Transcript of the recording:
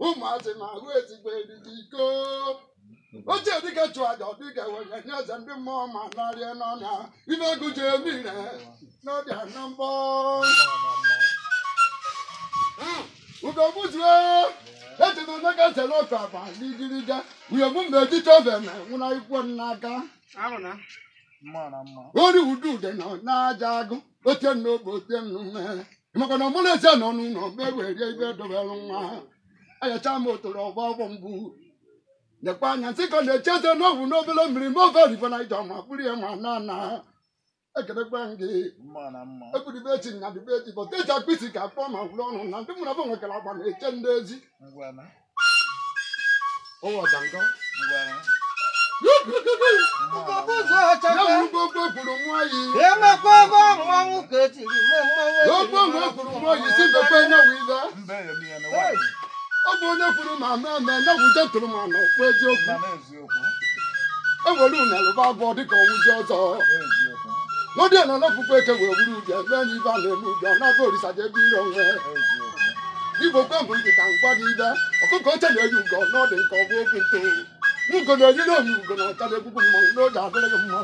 Ụmụazị na-ahụ ezigbo eriri iko oche dịka chụ aja ọdịka were nye eze ndị mmụọ ma narịa n'ọnya ibe egwu ji eme ire n'ọbịa na mbọ ugogbuzue ejiri onye zere ofe agba n'igirija uyom mgbe ejicha ofe na nwụna ikwu n'aka ori udu ude nọ n'aja agụ oche n'ogbe oche nnume maka na ọmụrụ eze nọ n'ụlọ mgbe ewerie ibe dobere nwa ayacha m otoro ọgba ọgbọ mgbu nekwa anya nsị ka ọ na-eche eze n'ọgwụ n'obere mmiri ma ofe rife na ije ma bụrụ ya ma na na ekelekwe m gị eburibe echi na dịbe echi bọta eji akpịsị ka akpọ ma wụrụ ọnụ na ndị mụ na bụ nwekara agba na-eche ndị ezi ụwa ọjangọ ya kwuru nwa yi ogbo kwuru nwa yi si mbekwe nyewu ibe ọ bụ onye kwuru ma mee eme nyewuje tụrụ ma na okpu eziokwu ewere unelụba abụọ dịka ọnwụji ọzọ n'ụdị na ọlọpụkwa eke wee buru ubi eme enyi ibe a na-eme ubi ọ na-abụ orisa ji ebe ire onwe igbo kwe mbụ nkịta ngwa gị ibe ọkụkọ oche na-eyi ugo n'ọdị nke ọ bụ okwu ntụ ugo na-eyiri onye ugo na ọcha na-egbugbu mmanwụ n'oge adịrị gị mma.